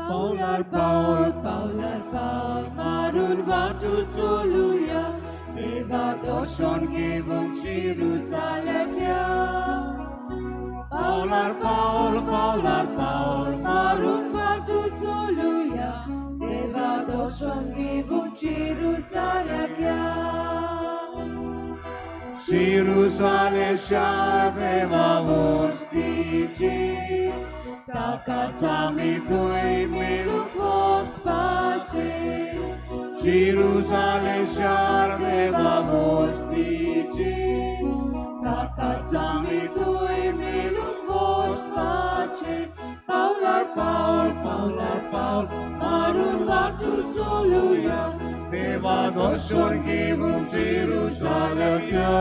पावलार पावल पावलार पावल मारून वाटू चलुया, देवा दर्शन घेवंक जेरुजालेम या. पावलार पावल पावलार पावल मारून वाटू चलुया, देवा दर्शन घेवंक जेरुजालेम या. जेरुजालेम शार देवा वस्तीचें, ताकाच आमी थंय मेळूंक वचपाचें. जेरुजालेम शार देवा वस्तीचें, ताकाच आमी थंय मेळूंक वचपाचें. पावलार पावल पावलार पावल मारून वाटू चलुया, देवा दर्शन घेवंक जेरुजालेम या.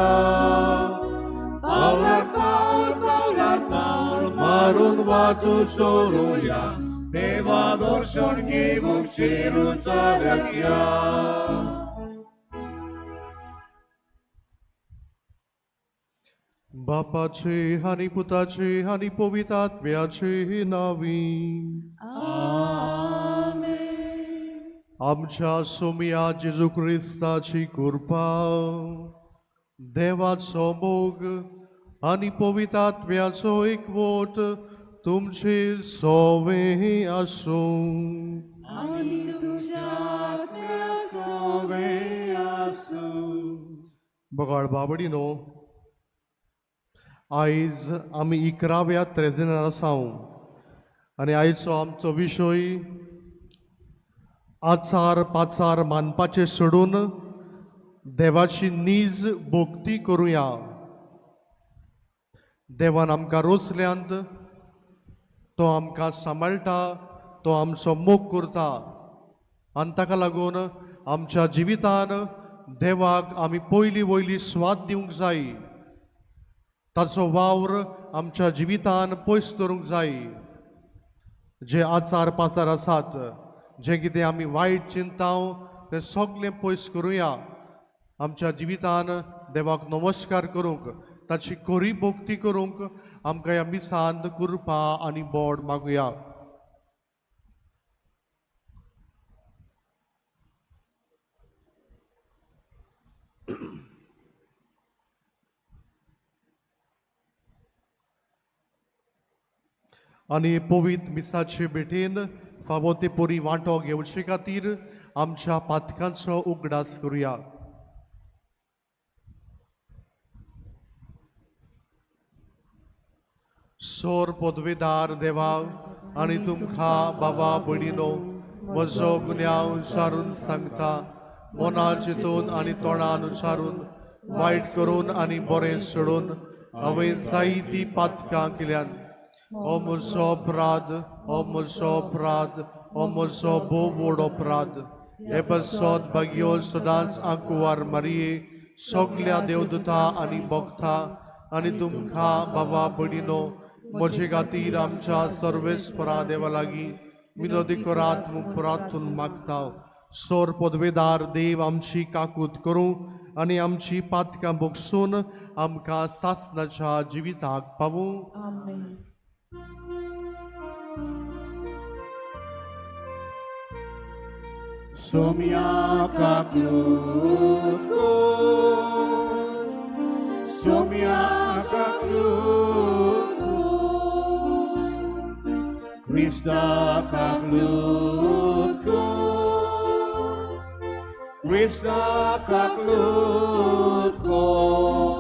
पावलार पावल पावलार पावल मारून वाटू चलुया, देवा दर्शन घेवंक जेरुजालेम या. बापाचे आनी पुताचे आनी पवित्र आत्म्याचे नांवी. आमेन. आमच्या सोमया जेजू क्रिस्ताची कृपा, देवाचो मोग आनी पवित्र आत्म्याचो एकवट तुमचे सोवे आसूं. आनी तुमच्या आत्म्या सोवे आसूं. बगाड बाबडीनो, आयज आमी 11व्या त्रेजेनार आसाव आनी आयचो आमचो विशय आचार पाचार मानपाचें सोडून देवाची नीज भक्ती करुया. देवान आमकां रोचल्यांत, तो आमकां सांबाळटा, तो आमचो मोग करता आनी ताका लागून आमच्या जिवितान देवाक आमी पयली वयली स्वाद दिवंक जाय. ताचो वावर आमच्या जिवितान पयस दवरूंक जाय. जे आचार पाचार आसात, जें कितें आमी वायट चिंताव तें सगळें पयस करुया. आमच्या जिवितान देवाक नमस्कार करूंक, ताची खरी भक्ती करूंक आमकां ह्या मिसांत कृपा आनी बोड मागुया. आनी पवित्र मिसाचे भेटेन फावो ते परी वांटो घेवचे खातीर आमच्या पातकांचो उगडास करुया. सोर पदवेदार देवा आनी तुमकां बाबा भयणीनो म्हजो गुन्यांव उच्चारून सांगता, मना चिंतून आनी तोंडान उच्चारून, वायट करून आनी बरें सोडून हांवें जायतीं पातकां केल्यात. हो म्हजो अपराध, हो म्हजो अपराध, हो म्हजो भोव व्हड अपराध. हे पासत भाग्यो सदांच आंकुवार मारये, सगल्या देवदूता आनी भक्ता आनी तुमकां बाबा भयणीनो म्हजे खातीर आमच्या सर्वेस्परा देवा लागीं विनोदी करात म्हूण प्रार्थून मागता. सोर पदवेदार देव आमची काकूत करूं आनी आमची पातकां भोगसून आमकां सासणाच्या जिविताक पावूं. आमेन. सोम्या काकलूत कोर, सोम्या काकलूत कोर, क्रिस्ता काकलूत कोर, क्रिस्ता काकलूत कोर,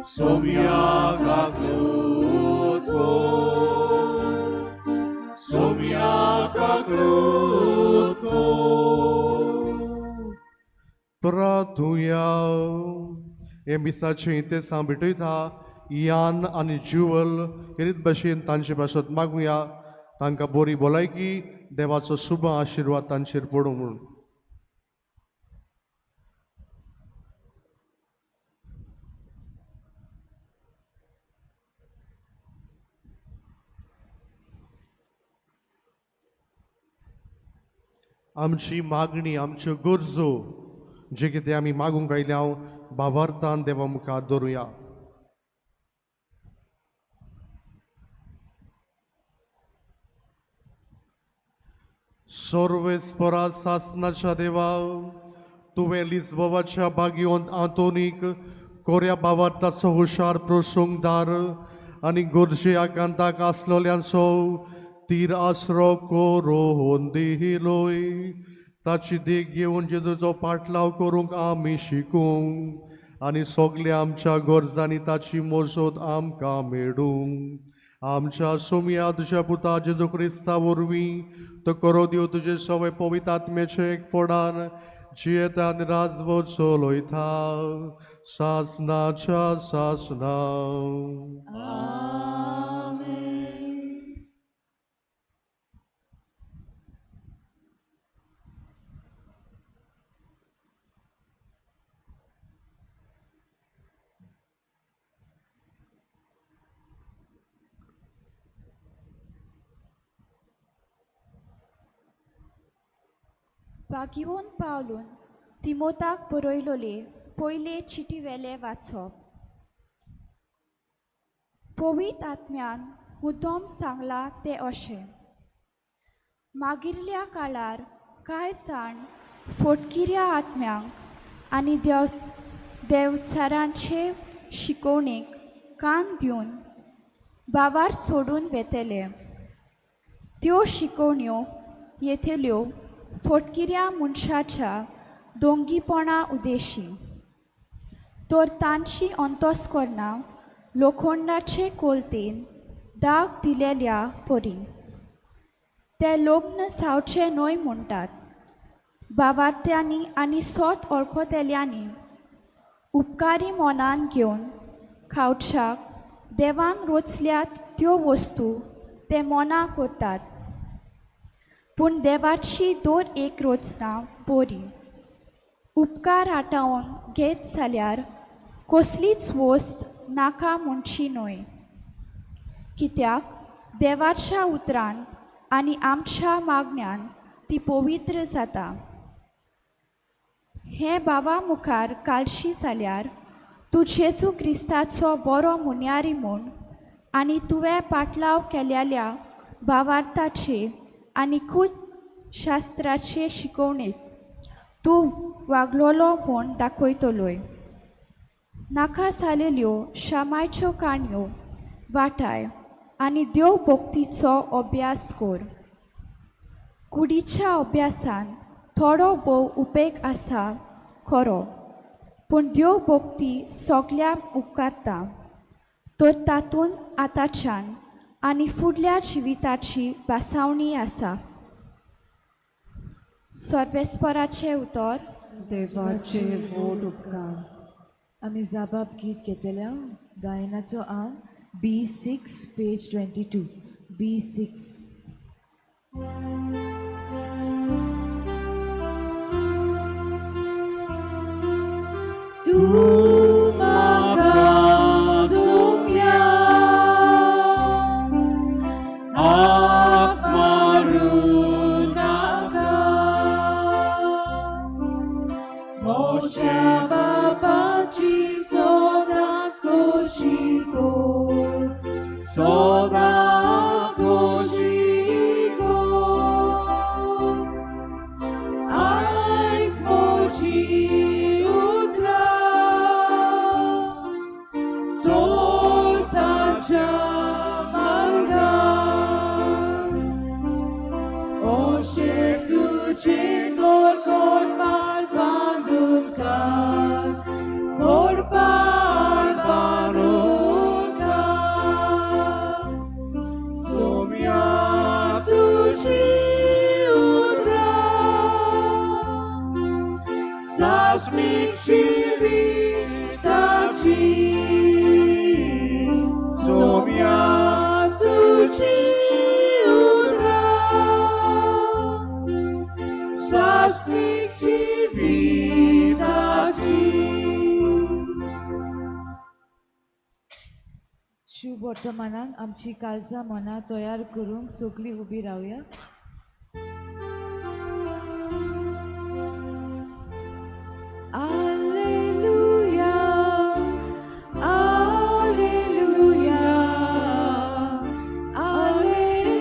सोम्या काकलूत कोर, सोम्या काकलूत कोर. प्रार्थुया. हे मिसाचें इतेसांव भेटयता यान आनी ज्युवल खेरीत भशेन तांचे पासत मागुया. तांकां बरी भलायकी, देवाचो शुभ आशिर्वाद तांचेर पडूं म्हूण. आमची मागणी, आमच्यो गरजो जे कितें आमी मागूंक आयल्या भावार्थान देवा मुखार दवरुया. सर्वेस्परा सासनाच्या देवा, तुवें लिज्बोवाच्या बागियोन आंतोनीक कोऱ्या बावार्थाचो हुशार प्रसंगदार आनी गरजे आकांताक आसलोल्यांचो तीर आसरो करून दिलोय. ताची देख घेवन जेजूचो पाटलाव करूंक आमी शिकूंक आनी सगल्या आमच्या गरजांनी ताची मजत आमकां मेडूंक. आमच्या सोमया तुज्या पुता जेजू क्रिस्ता वरवीं तो करो दिव तुजे सवय पवित्र आत्म्याचे एकपणान जियेता आनी राजवट चलयता सासनाच्या सासना. बागिवन पावलून तिमोताक बरयलोले पयले चिटीवेले वाचप. पवित्र आत्म्यान मुद्दम सांगला तें अशें, मागिल्ल्या काळार कांय जाण फोटकिऱ्या आत्म्यांक आनी देवचारांचे शिकोवणेक कान दिवन बावार सोडून वेतले. त्यो शिकोवण्यो येतल्यो फोटकिऱ्या मनशाच्या दोंगीपणा उदेशी, तर तांची अंतस्करणां लोखंडाचे कोलतेन दाग दिलेल्या परी. ते लग्न जावचे न्हय म्हणटात. बावार्थ्यांनी आनी सोत वळखतल्यांनी उपकारी मनान घेवन खावच्याक देवान रोचल्यात त्यो वस्तू ते मना करतात, पूण देवाची दर एक रचना बरी. उपकार आटावन घेत जाल्यार कसलीच वस्त नाका म्हणची न्हय, कित्याक देवाच्या उतरान आनी आमच्या मागण्यान ती पवित्र जाता. हें भावा मुखार काळशी जाल्यार तूं जेजू क्रिस्ताचो बरो मुन्यारी म्हूण आनी तुवें पाटलाव केलेल्या भावार्थाचे आनी खूब शास्त्राचे शिकोवणेक तूं वागलोलो म्हूण दाखयतलोय. नाका जालेल्यो शामायच्यो काणयो वाटाय आनी देव भक्तीचो अभ्यास कर. कुडीच्या अभ्यासान थोडो भोव उपेग आसा खरो, पूण देव भक्ती सगल्यांक उपकारता, तर तातूंत आतांच्यान आनी फुडल्या जिविताची भासावणी आसा. सर्वेस्पराचें उतर. देवाचे व्हड उपकार. आमी जाबाब गीत घेतल्या. गायनाचो आंग B6 page 22 B6. तूं म्हाका सोम्या हात मारूं नाका, म्हज्या बापाची सदांच खोशी कर, सदांच खोशी कर. आयक म्हजी उतरां, चल ताच्या मार्गार, अशें तुजें कोरपार बांदून काड, कोरपार बांदून काड. सोम्या तुजी उतरां सासणीक जिविताची, सोम्या तुजी उतरां सासणीक जिविताची. शुभ वर्तमानाक आमची काळजां मनां तयार करूंक सगळीं उबी रावया. Alleluia, Alleluia, Alleluia,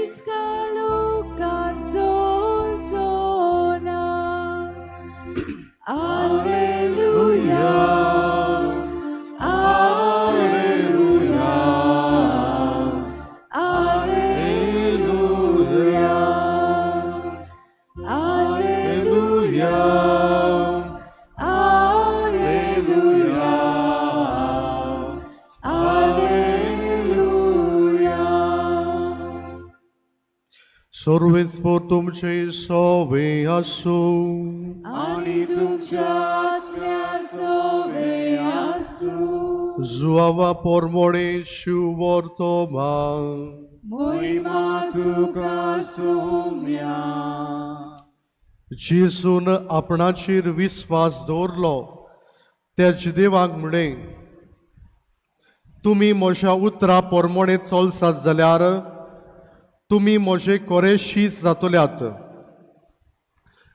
खंयच काळोखांत चलचो ना. Alleluia, Alleluia, Alleluia, Alleluia, Alleluia, Alleluia. सर्वेस्पोर तुमचे सोवे आसूं. आनी तुमच्या आत्म्या सोवे आसूं. जुआवा पोरमोणे शिवर्तमान. मोहिमा तुका सोम्या. जेजून आपणाचेर विस्वास दवरलो त्या देवाक म्हणलें, तुमी म्हज्या उतरा पोरमोणे चलसात जाल्यार तुमी म्हजे कोरे शीस जातल्यात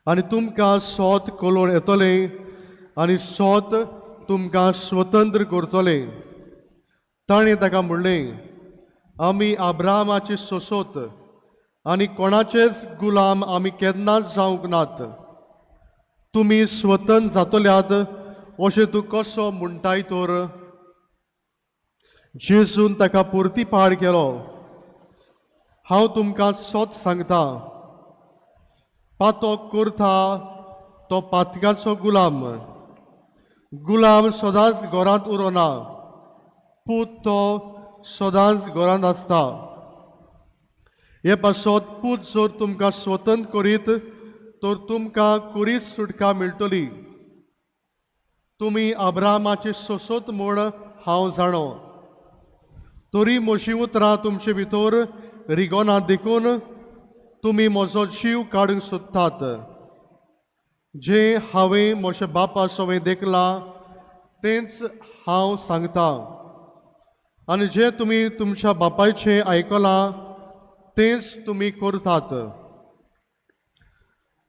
आनी तुमकां सोत कलोवन येतलें आनी सोत तुमकां स्वतंत्र करतलें. ताणें ताका म्हणलें, आमी अब्राहमाची सोसोत आनी कोणाचेच गुलाम आमी केन्नाच जावंक नात. तुमी स्वतंत्र जातल्यात अशें तूं कसो म्हणटाय तर? जेजून ताका पुरती पाड केलो, हांव तुमकां सोत सांगता, पातोक करता तो पातकाचो गुलाम. गुलाम सदांच घरांत उरना, पूत तो सदांच घरांत आसता. हे पासत पूत जर तुमकां स्वतंत्र करीत तर तुमकां कुरीच सुटका मेळटली. तुमी अब्राहमाची सोसत म्हूण हांव जाणो, तरी म्हजीं उतरां तुमचे भितर रिगोना देखून तुमी म्हजो जीव काडूंक सोदतात. जें हांवें म्हज्या बापा सवें देखलां तेंच हांव सांगता, आनी जें तुमी तुमच्या बापायचें आयकलां तेंच तुमी करतात.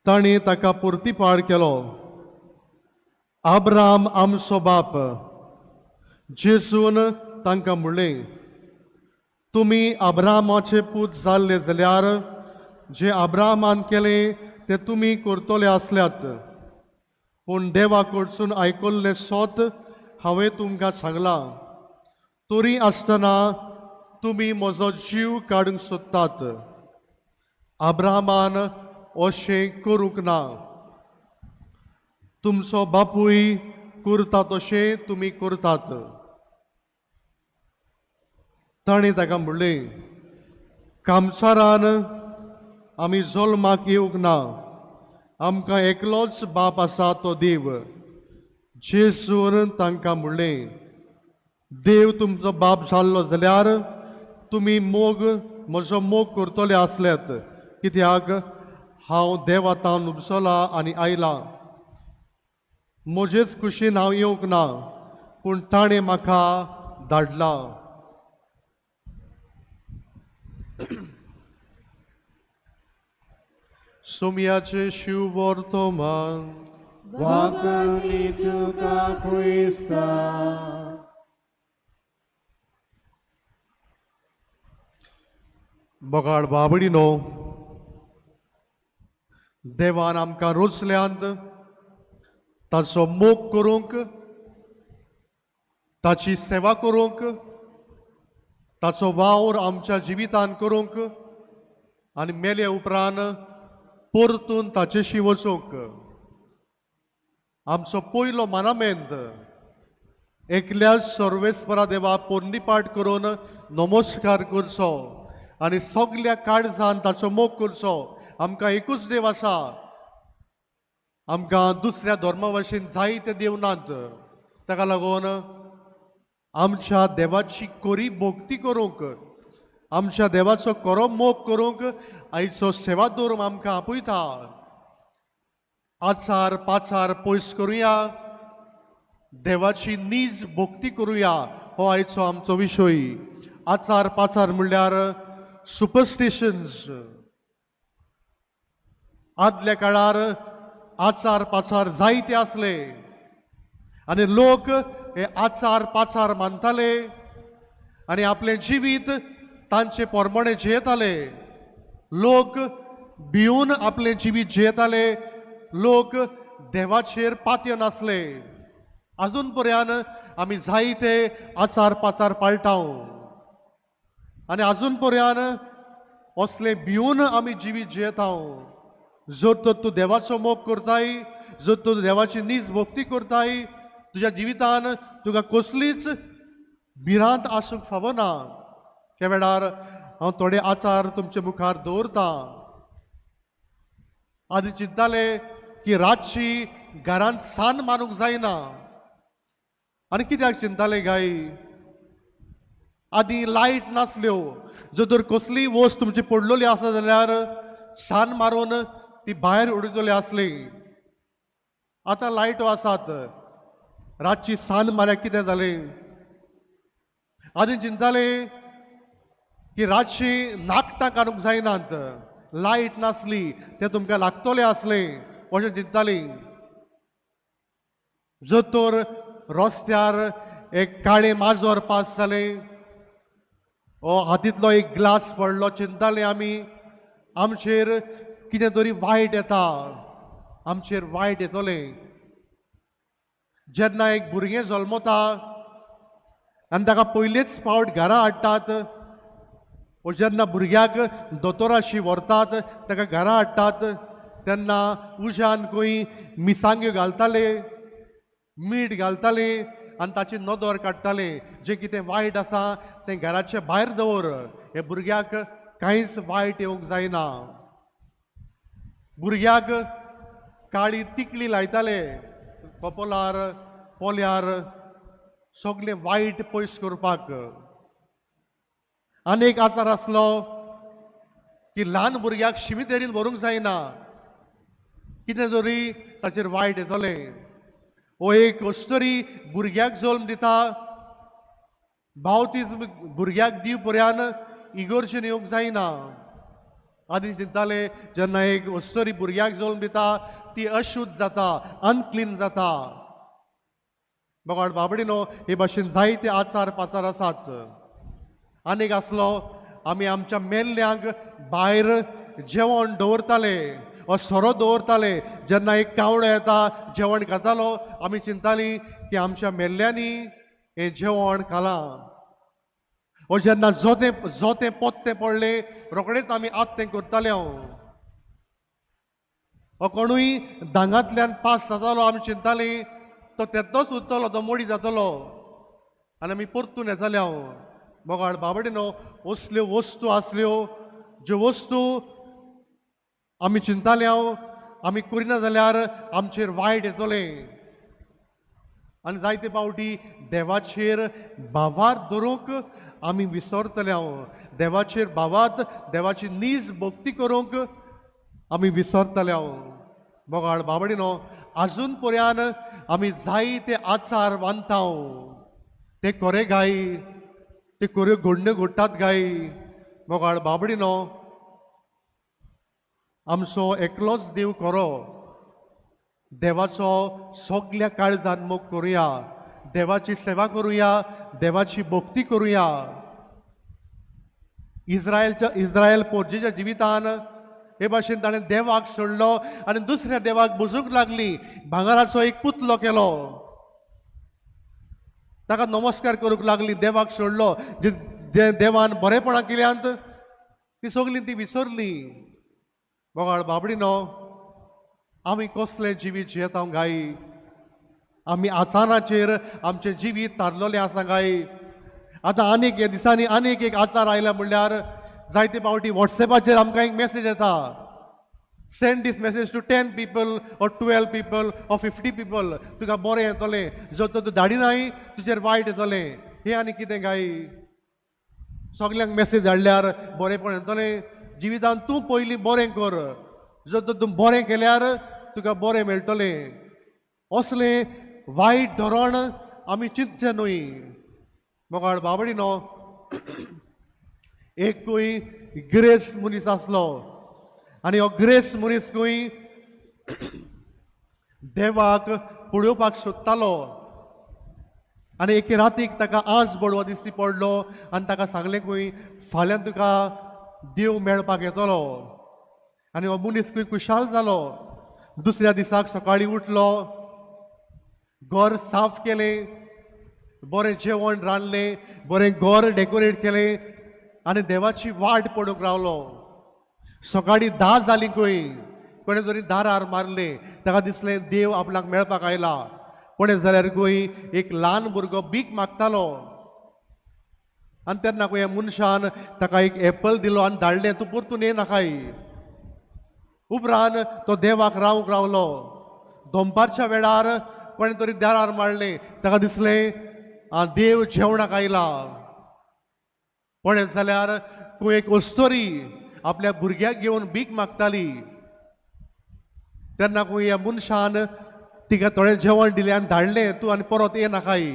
ताणें ताका पुर्तीपाळ केलो, आब्राम आमचो बाप. जेजून तांकां म्हणलें, तुमी अब्रामाचे पूत जाल्ले जाल्यार जें अब्रामान केलें तें तुमी करतले आसल्यात. पूण देवा कडसून आयकल्लें सोत हांवें तुमकां सांगलां, तरी आसतना तुमी म्हजो जीव काडूंक सोदतात. अब्रामान अशें करूंक ना. तुमचो बापूय करता तशें तुमी करतात. ताणें ताका म्हणलें, कामसारान आमी जल्माक येवंक ना, आमकां एकलोच बाप आसा तो देव. जेजून तांकां म्हणलें, देव तुमचो बाप जाल्लो जाल्यार तुमी मोग म्हजो मोग करतले आसल्यात, कित्याक हांव देवा तावन उपसला आनी आयलां. म्हजेच कुशीन हांव येवंक ना, पूण ताणें म्हाका धाडला. सोमयाचे शिव वर्तमान. वांकांनी तुका क्रिस्ता. बगाड बाबडीनो, देवान आमकां रोसल्यांत ताचो मोग करूंक, ताची सेवा करूंक, ताचो वावर आमच्या जिवितान करूंक आनी मेले उपरांत परतून ताचेशी वचूंक. आमचो पयलो मानामेंत एकल्या सर्वेस्परा देवा पोरणीपाठ करून नमस्कार करचो आनी सगल्या काळजान ताचो मोग करचो. आमकां एकूच देव आसा, आमकां दुसऱ्या धर्मा भाशेन जायते देव नात. ताका लागून आमच्या देवाची कोरी भक्ती करूंक, आमच्या देवाचो खरो मोग करूंक आयचो सेवा धर्म आमकां आपयता. आचार पाचार पयस करुया, देवाची नीज भक्ती करुया, हो आयचो आमचो विशय. आचार पाचार म्हणल्यार सुपरस्टिशन्स. आदल्या काळार आचार पाचार जायते आसले आनी लोक हे आचार पाचार मानताले आनी आपलें जिवीत तांचे प्रमाणे जियेताले. लोक भिवन आपलें जिवीत जियेताले, लोक देवाचेर पातयो नासले. आजून पर्यंत आमी जायते आचार पाचार पाळटा आनी आजून पर्यंत असले भिवन आमी जिवीत जियेता. जर तर तूं देवाचो मोग करताय, जर तूं देवाची नीज भक्ती करताय, तुज्या जिवितान तुका कसलीच भिरांत आसूंक फावना. त्या वेळार हांव थोडे आचार तुमचे मुखार दवरतां. आदी चिंताले की रातची घरांत सान मारूंक जायना. आनी कित्याक चिंताले गाय? आदी लायट नासल्यो, जर तर कसलीय वस्त तुमची पडलेली आसा जाल्यार सान मारून ती भायर उडयतली आसली. आतां लायटो आसात, रातची सान मारल्यार कितें जालें? आदी चिंताले की रातची नाकटां काडूंक जायनात, लायट नासली, तें तुमकां लागतलें आसलें अशें चिंताली. जर तर रस्त्यार एक काळें माजर पास जालें, ओ हातींतलो एक ग्लास पडलो, चिंताले आमी आमचेर कितें तरी वायट येता, आमचेर वायट येतलें. जेन्ना एक भुरगें जल्मता आनी ताका पयलेच फावट घरा हाडटात, वो जेन्ना भुरग्याक दोतोराशी व्हरतात, ताका घरा हाडटात, तेन्ना उज्यान खंय मिसांग्यो घालताले, मीठ घालताले आनी ताची नदर काडटाले. जें कितें वायट आसा तें घराचे भायर दवर, हे भुरग्याक कांयच वायट येवंक जायना. भुरग्याक काळी तिकली लायताले कपलार, पोल्यार, सगळें वायट पयस करपाक. आनी एक आचार आसलो की ल्हान भुरग्याक शिमितेरीन व्हरूंक जायना, कितें तरी ताचेर वायट येतलें. हो एक अस्तरी भुरग्याक जल्म दिता, बावतीज भुरग्याक दिव पर्यंत इगोर्जेन येवंक जायना. आदी चिंताले जेन्ना एक अस्तरी भुरग्याक जल्म दिता ती अशुद्ध जाता, अनक्लीन जाता. बघाड बाबडीनो, हे भाशेन जायते आचार पाचार आसात. आनीक आसलो आमी आमच्या मेल्ल्यांक भायर जेवण दवरताले वो सोरो दवरताले. जेन्ना एक कावळो येता जेवण खातालो, आमी चिंताली की आमच्या मेल्ल्यांनी हें जेवण खालां. वो जेन्ना जोतें जोतें पोत्तें पडलें रोखडेच आमी आत्तें करताले. हांव हो कोणूय दांगांतल्यान पास जातालो, आमी चिंताली तो तेतोच उरतलो, तो मोडी जातलो आनी आमी परतून येताले. हांव मोगाळ बाबडीनो, असल्यो वस्तू आसल्यो ज्यो वस्तू आमी चिंताले हांव आमी करिना जाल्यार आमचेर वायट येतलें. आनी जायते फावटी देवाचेर भावार धरूंक आमी विसरतले. हांव देवाचेर भावात, देवाची नीज भक्ती करूंक आमी विसरतले. हांव मोगाळ बाबडीनो, आजून पर्यंत आमी जायते आचार बांदता. ते कोरे गाय, ते कोऱ्यो घडण्यो घडटात गाय. मोगाळ बाबडीनो, आमचो एकलोच देव खरो, देवाचो सगल्या काळजान मोग करुया, देवाची सेवा करुया, देवाची भक्ती करुया. इस्रायल पोरजेच्या जिवितान हे भाशेन ताणें देवाक सोडलो आनी दुसऱ्या देवाक बुजूंक लागली. भांगराचो एक पुतलो केलो, ताका नमस्कार करूंक लागली, देवाक सोडलो. जे देवान बरेपणां केल्यांत ती सगळीं ती विसरली. मोगाळ बाबडीनो, आमी कसलें जिवीत जियेता गाय? आमी आचाराचेर आमचें जिवीत तारलेलें आसा गाय. आतां आनीक ह्या दिसांनी आनीक एक आचार आयला म्हणल्यार जायते फावटी वॉट्सएपाचेर आमकां एक मॅसेज येता, send this message to 10 people or 12 people or 50 people, तुका बरें येतलें. जर तर तूं धाडिनाय तुजेर वायट येतलें. हें आनी कितें गाय? सगल्यांक मॅसेज धाडल्यार बरेंपण येतलें. जिवितान तूं पयलीं बरें कर, जर तर तूं बरें केल्यार तुका बरें मेळटलें. असलें वायट धोरण आमी चिंतचें न्हय. मोगाळ बाबडीनो, एकूय ग्रेस मनीस आसलो आनी हो ग्रेस मनीस खंय देवाक पळोवपाक सोदतालो आनी एके रातीक ताका आज बडवा दिसती पडलो आनी ताका सांगलें खंय फाल्यां तुका देव मेळपाक येतलो. आनी हो मनीस खंय खुशाल जालो. दुसऱ्या दिसाक सकाळीं उठलो, घर साफ केलें, बरें जेवण रांदलें, बरें घर डेकोरेट केलें आनी देवाची वाट पडूंक रावलो. सकाळीं 10 जालीं खंय कोणें तरी दारार मारलें. ताका दिसलें देव आपणाक मेळपाक आयला. पळयत जाल्यार खंय एक ल्हान भुरगो भीक मागतालो. आनी तेन्ना खंय मनशान ताका एक एप्पल दिलो आनी धाडलें, तूं परतून येनाकाय. उपरांत तो देवाक रावंक रावलो. दनपारच्या वेळार कोणें तरी दारार मारलें. ताका दिसलें देव जेवणाक आयला. पळयत जाल्यार खंय एक अस्तोरी आपल्या भुरग्याक घेवन भीक मागताली. तेन्ना खंय ह्या मनशान तिका थोडें जेवण दिलें आनी धाडलें, तूं आनी परत येनाकाय.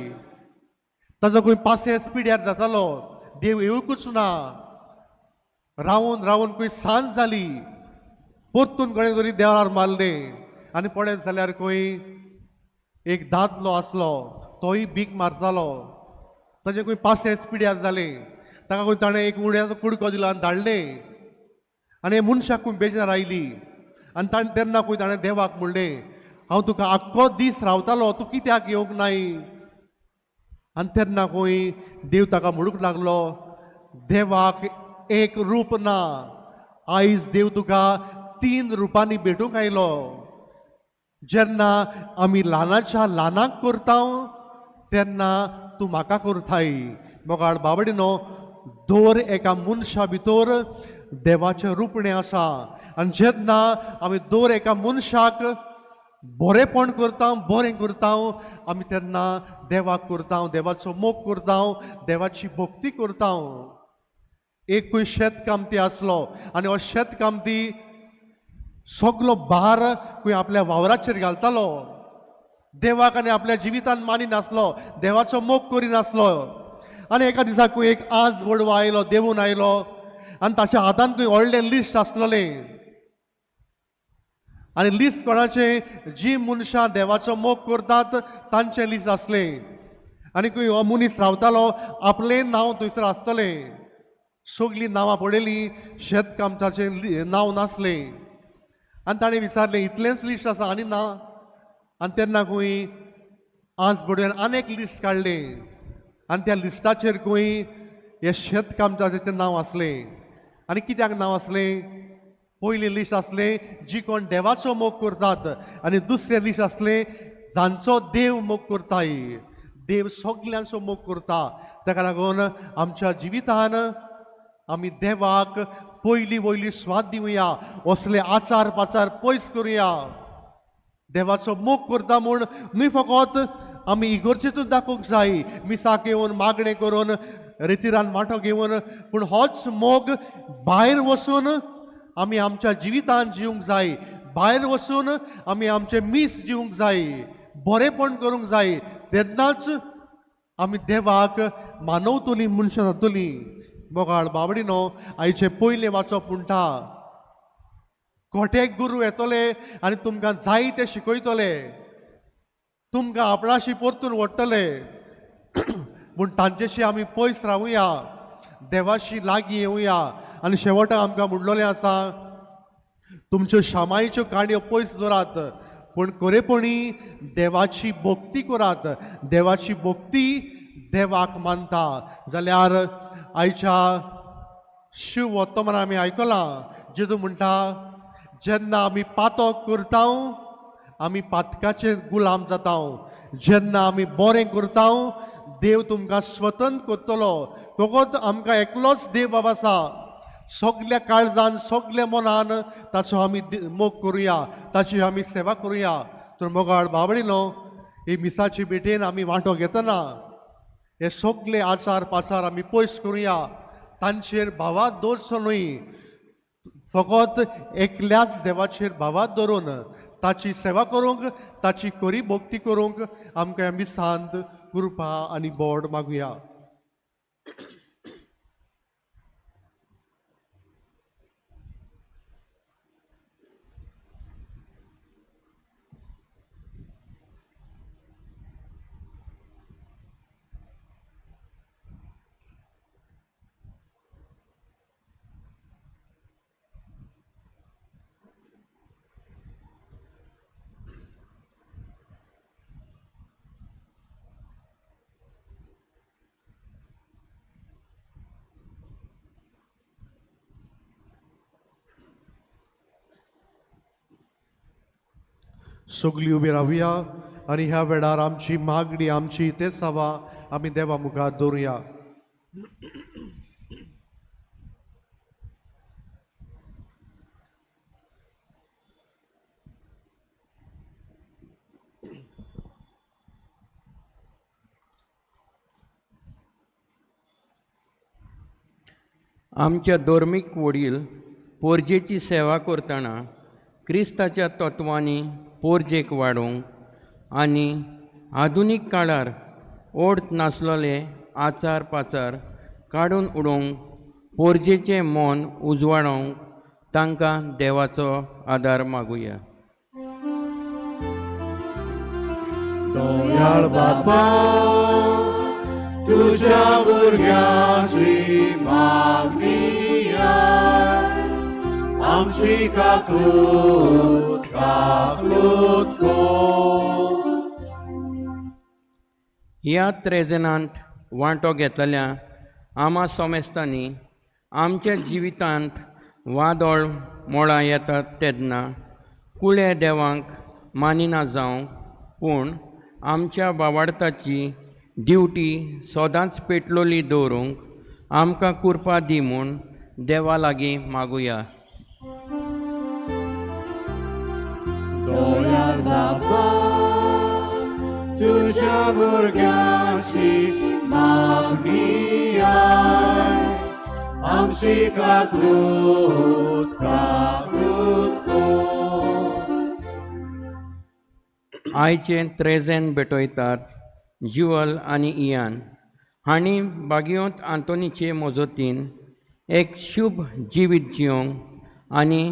ताजो खंय पासेस पिड्यार जातालो, देव येवकूच ना. रावून रावून खंय सांज जाली. परतून कोणें तरी देवार मारलें आनी पळयत जाल्यार खंय एक दादलो आसलो, तोय भीक मारतालो. ताजें खंय पासेस पिड्यार जालें. ताका खंय ताणें एक उण्याचो कुडको दिलो आनी धाडलें. आनी मनशाक खंय बेजार आयली आनी ताणें तेन्ना खंय ताणें देवाक म्हणलें, हांव तुका आख्खो दीस रावतालो, तूं कित्याक येवंक नाय? आनी तेन्ना खंय देव ताका म्हणूंक लागलो, देवाक एक रूप ना, आयज देव तुका 3 रुपांनी भेटूंक आयलो. जेन्ना आमी ल्हानाच्या ल्हानाक करता तेन्ना तूं म्हाका करताय. मोगाळ बाबडिनो, दर एका मनशा भितर देवाचें रुपणें आसा. आनी जेन्ना आमी दर एका मनशाक बरेंपण करता, बरें करता, आमी तेन्ना देवाक करता, देवाचो मोग करता, देवाची भक्ती करता. एक खंय शेतकामती आसलो आनी हो शेतकामती सगलो भार खंय आपल्या वावराचेर घालतालो. देवाक आनी आपल्या जिवितान मानिनासलो, देवाचो मोग करिनासलो. आनी एका दिसा खंय एक आज गोडवा आयलो, देवून आयलो आनी ताच्या हातान खंय व्हडलें लिस्ट आसलेलें. आनी लिस्ट कोणाचें, जी मनशां देवाचो मोग करतात तांचें लिस्ट आसलें. आनी खंय हो मनीस रावतालो, आपलें नांव थंयसर आसतलें. सगलीं नांवां पळयलीं, शेतकामताचें नांव नासलें. आनी ताणें विचारलें, इतलेंच लिस्ट आसा आनी ना? आनी तेन्ना खंय आज बडव्यान आनी एक लिस्ट काडलें आनी त्या लिस्टाचेर खंय हें शेतकामताचें नांव आसलें. आनी कित्याक नांव आसलें? पयलें लिस्ट आसलें जी कोण देवाचो मोग करतात आनी दुसरें लिस्ट आसलें जांचो देव मोग करताय. देव सगल्यांचो मोग करता. ताका लागून आमच्या जिवितान आमी देवाक पयली वयली स्वाद दिवया, असले आचार पाचार पयस करुया. देवाचो मोग करता म्हूण न्हय फकत आमी इगर्जेतूच दाखोवंक जाय, मिसाक येवन मागणें करून रेतिरान वांटो घेवन, पूण होच मोग भायर वचून आमी आमच्या जिवितान जिवंक जाय. भायर वचून आमी आमचें मीस जिवंक जाय, बरेंपण करूंक जाय. तेन्नाच आमी देवाक मानवतलीं मनशां जातलीं. मोगाळ बाबडिनो, आयचें पयलें वाचप म्हणटा, खोटे गुरू येतले आनी तुमकां जाय तें शिकयतले, तुमकां आपणाशी परतून व्हडटले. पूण तांचेशी आमी पयस रावुया, देवाशी लागीं येवया. आनी शेवटाक आमकां म्हणलेलें आसा, तुमच्यो शामायच्यो काणयो पयस दवरात, पूण खरेपणी देवाची भक्ती करात. देवाची भक्ती देवाक मानता. जाल्यार आयच्या शिव वर्तमानान आमी आयकलां, जेदू म्हणटा, जेन्ना आमी पातक करता आमी पातकाचे गुलाम जाता. जेन्ना आमी बरें करता देव तुमकां स्वतंत्र करतलो. फकत आमकां एकलोच देव बाबा आसा. सगल्या काळजान सगल्या मनान ताचो आमी मोग करुया, ताची आमी सेवा करुया. तर मोगाळ बाबडिनो, ही मिसाची भेटेन आमी वांटो घेतना हे सगले आचार पाचार आमी पयस करुया. तांचेर भावात दवरचो न्हय, फकत एकल्याच देवाचेर भावात दवरून ताची सेवा करूंक, ताची खरी भक्ती करूंक आमकां मिसांत कृपा आनी बोड मागुया. सगळीं उबी रावया आनी ह्या वेळार आमची मागणी, आमची तेसावां आमी देवा मुखार दवरुया. आमच्या धर्मीक वडील पोरजेची सेवा करतना क्रिस्ताच्या तत्वांनी पोरजेक वाडोवंक आनी आधुनीक काळार ओड नासलेले आचार पाचार काडून उडोवंक पोरजेचें मन उजवाडोवंक तांकां देवाचो आदार मागुया. दयाळ बापा, तुझ्या भुरग्याची मागणी आय, आमची काकूत काकूत कर. ह्या त्रेजनांत वांटो घेतल्या आमा सोमेस्तांनी आमच्या जिवितांत वादळ मोळां येतात तेन्ना कुळे देवांक मानिना जावंक, पूण आमच्या बावाडताची दिवटी सदांच पेटलोली दवरूंक आमकां कुरपा दी म्हूण देवा लागीं मागुया. दयाळ बापा, तुझ्या भुरग्याची मागणी आय, आमची काकूत काकूत कर. आयचें त्रेजेन भेटयतात ज्युअल आनी इयान हांणी बागियोंत आंतोनीचे मजतीन एक शुभ जिवीत जियोंक आनी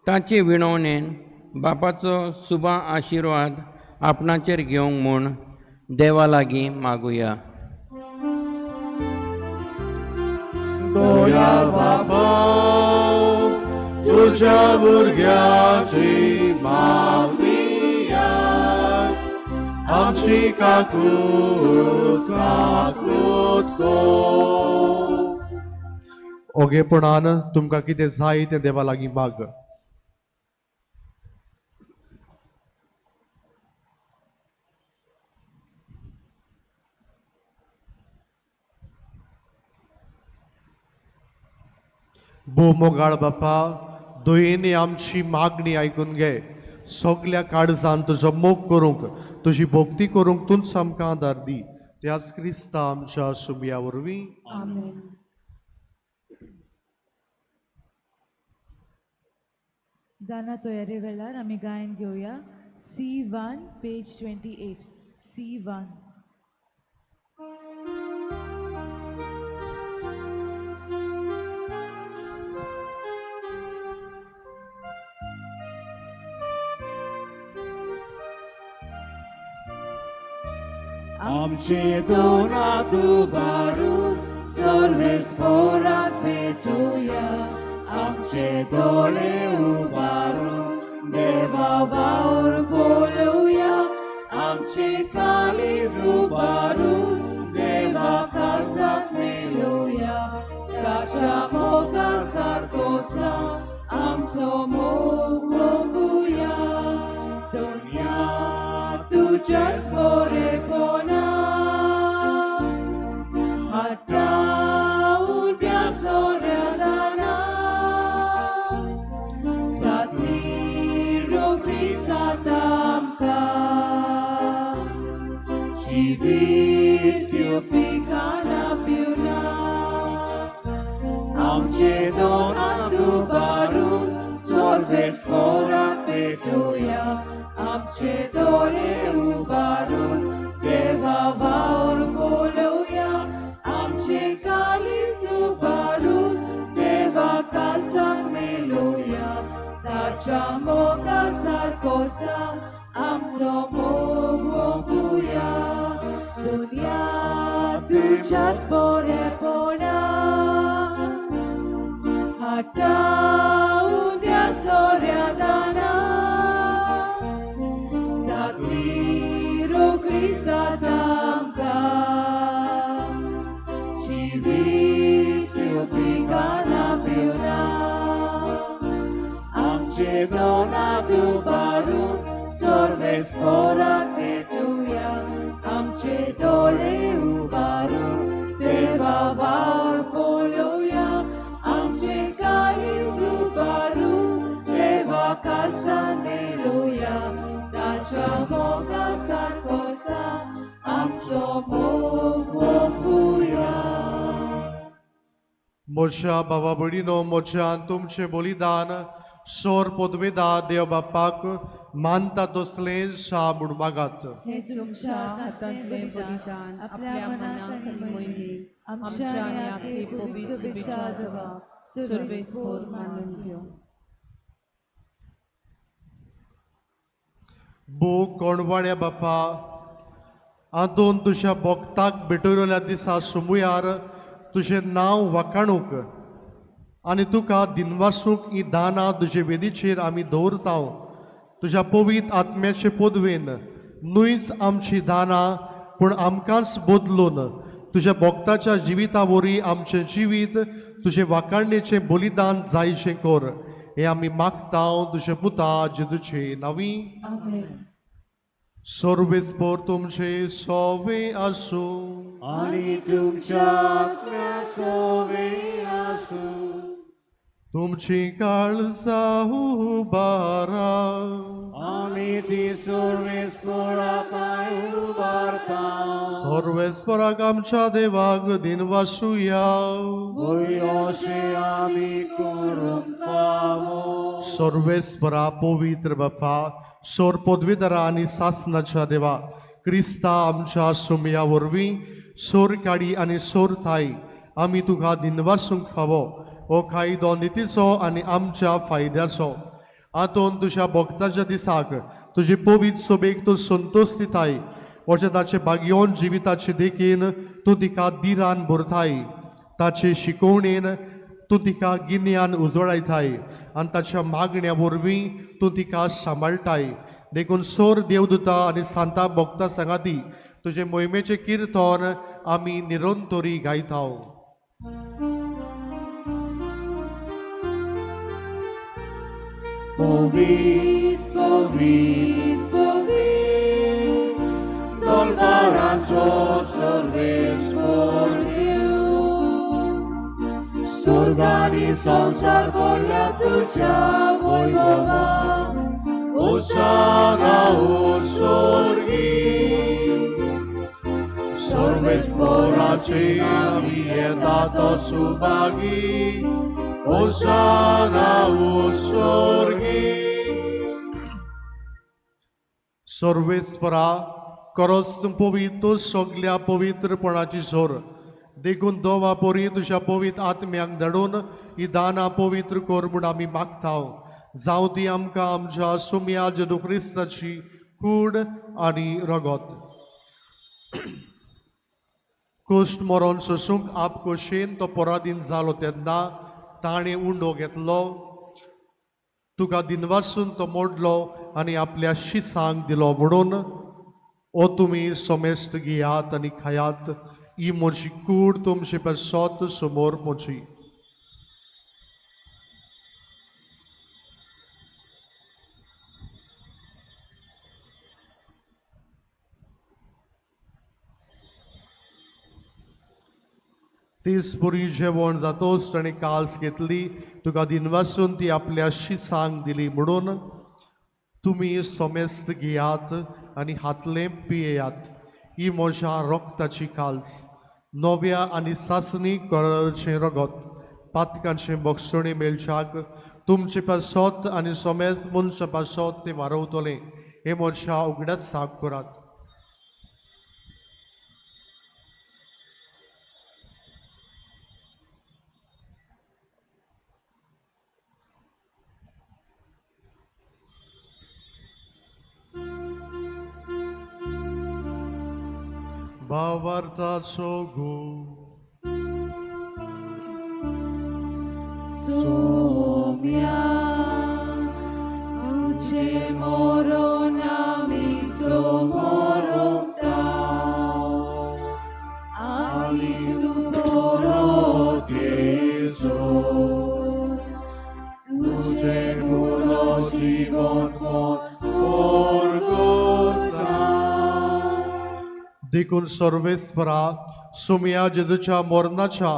ताचे विणवणेन बापाचो सुबा आशिर्वाद आपणाचेर घेवंक म्हूण देवा लागीं मागुया. दयाळ बापा, तुझ्या भुरग्याची मागणी आय, आमची काकूत काकूत कर. ओगेपणान तुमकां कितें जाय तें देवा लागीं माग. भोव मोगाळ बापा, दयेनी आमची मागणी आयकून घे. सगल्या काळजान तुजो मोग करूंक, तुजी भक्ती करूंक तूंच आमकां आदार दी. त्याच क्रिस्ता आमच्या सुमया वरवीं. आमेन. दाना तयारी वेळार आमी गायन घेवया C1 page 28 C1. आमचे दोनात उबारून सर्वेस पोराक भेटूया, आमचे दोळे उबारून देवा वावर पळोवया, आमचे काळीज उबारून देवा काळजाक मेळोवया, ताच्या मोगा सारकोचा आमचो मोग मोगुया. दुनिया तुझ्याच बरेपणा हाडटा उद्या सोऱ्या जातली रोखडीच जाता आमकां जिवीत दिवपी खाणां पिवना. आमचे दोनात उबारून सर्वेस पोराक भेटूया, आमचे दोळे उबारून देवा वावर पळोवया, आमचे काळीज उबारून देवा काळजाक मेळोवया, ताच्या मोगा सारकोचा आमचो मोग मोगुया. दुनिया तुझ्याच बरेपणा हाडटा उद्या सोऱ्या दाना जातली रोखडीच जाता आमकां जिवीत दिवपी खाणां पिवना. आमचे दोनात उबारून सोर्वेस्पोराक भेटुया आमचे दोळे उबारून देवा वावर पळोवया आमचे काळीज उबारून देवा काळजान मेळोवया ताच्या मोगा सारकोसा आमचो मोग ओंपुया. म्हज्या भावा भयणीनो, म्हज्यान तुमचें बलिदान सोर पदवेदा देव बापाक मानता तसलें सा म्हूण मागात. हे तुमच्या हातांतलें बलिदान आपल्या मनाक आनी मोहिमेक आमच्या आनी आपले पवित्र विचार देवा सर्वेस्पोर मानून घेवं. बो कोणवाड्या बापा, आंतोन तुज्या भक्ताक भेटयल्या दिसा सुमुयार तुजें नांव वाखाणूंक आनी तुका दिनवासूंक ही दानां तुजे वेदीचेर आमी दवरता. तुज्या पवित्र आत्म्याचे पदवेन न्हूच आमची दानां पूण आमकांच बदलून तुज्या भक्ताच्या जिविता वरी आमचें जिवीत तुजें वाखाणणेचें बलिदान जायशें कर. हें आमी मागता तुजे पुता जेजूचे नांवी. आमेन. सर्वेस्पोर तुमचे सोवे आसूं. आनी तुमच्या आत्म्या सोवे आसूं. तुमची काळजां उबारा. आमी ती सोर्वेस्पोराताय उबारता. सर्वेस्पराक आमच्या देवाक दिनवासुया. वयर आमी करूंक फावो. सर्वेस्परा पवित्र बापा, सोर पदवीधरा आनी सासनाच्या देवा, क्रिस्ता आमच्या सुमया वरवीं सोर काडी आनी सोर थाय आमी तुका दिनवासूंक फावो. हो कायदो नितीचो आनी आमच्या फायद्याचो. आंतोन तुज्या भक्ताच्या दिसाक तुजे पवित्र सोबेक तूं संतोश दिताय. वचें ताचे भाग्योन जिविताचे देखीन तूं तिका दिरान भरताय. ताचे शिकोवणेन तूं तिका गिन्यान उजळायताय आनी ताच्या मागण्या वरवीं तूं तिका सांबाळटाय. देखून सोर देवदूता आनी सांता भक्ता सांगाती तुजे मोहिमेचें किर्तन आमी निरंतरी गायता. पवित्र पवित्र पवित्र तलवारांचो सर्वेस्पोर देव, स्वर्ग आनी संवसार भरल्या तुज्या वैभवान. होसाना स्वर्गी. सर्वेस्पोराचे आमी येता तो सुभागी. होसाना स्वर्गी. सर्वेस्परा खरोच तूं पवित्र सगल्या पवित्रपणाची सोर. देखून दोवा परी तुज्या पवित्र आत्म्यांक धाडून ही दानां पवित्र कर म्हूण आमी मागता. जावं ती आमकां आमच्या सुमया जेजू क्रिस्ताची कूड आनी रगत. कुश्ट मरोन सोसूंक आपकोशेन तो पराधीन जालो तेन्ना ताणें उंडो घेतलो, तुका दिनवासून तो मोडलो आनी आपल्या शिसांक दिलो म्हणून, ओ तुमी समेस्त घेयात आनी खायात, ही म्हजी कूड तुमचे पासत समोर म्हजी. तीस पुरी जेवण जातोच ताणें काल्स घेतली, तुका दिनवासून ती आपल्या शिसांक दिली म्हणून, तुमी समेस्त घेयात आनी हातलें पियेयात, ही म्हज्या रक्ताची काल्स, नव्या आनी सासणी कराचें रगत, पातकांचें बक्षणी मेळच्याक तुमचे पासत आनी समेज मनशा पासत तें वारवतलें. हें म्हज्या उगडासाक करात. भावार्थाचो गो सोम्या तुझे मरण आमी समोरता आनी तूं परत येसो तुझे पुरो जिवनपण परगटीता. देखून सर्वेस्परा सुमया जेजूच्या मरणाच्या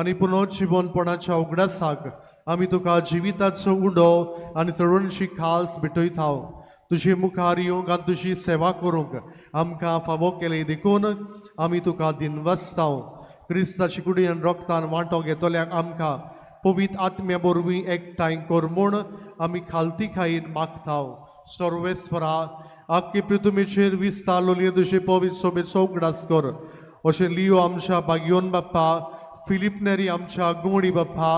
आनी पुनर्जिवनपणाच्या उगडासाक आमी तुका जिविताचो उडो आनी चडवणची खास भेटयता. तुजे मुखार येवंक आनी तुजी सेवा करूंक आमकां फावो केली देखून आमी तुका दिनवासता. क्रिस्ताची कुडी आनी रोगतान वांटो घेतल्याक आमकां पवित्र आत्म्या वरवीं एकठांय कर म्हूण आमी खालती खायीन मागता. सर्वेस्परा आख्खे पृथ्वीचेर विस्तारलोली तुजे पवित्र सोबेचो उगडास कर. अशें लियो आमच्या बागियोन बाप्पा, फिलीप नेरी आमच्या गुवणी बाप्पा,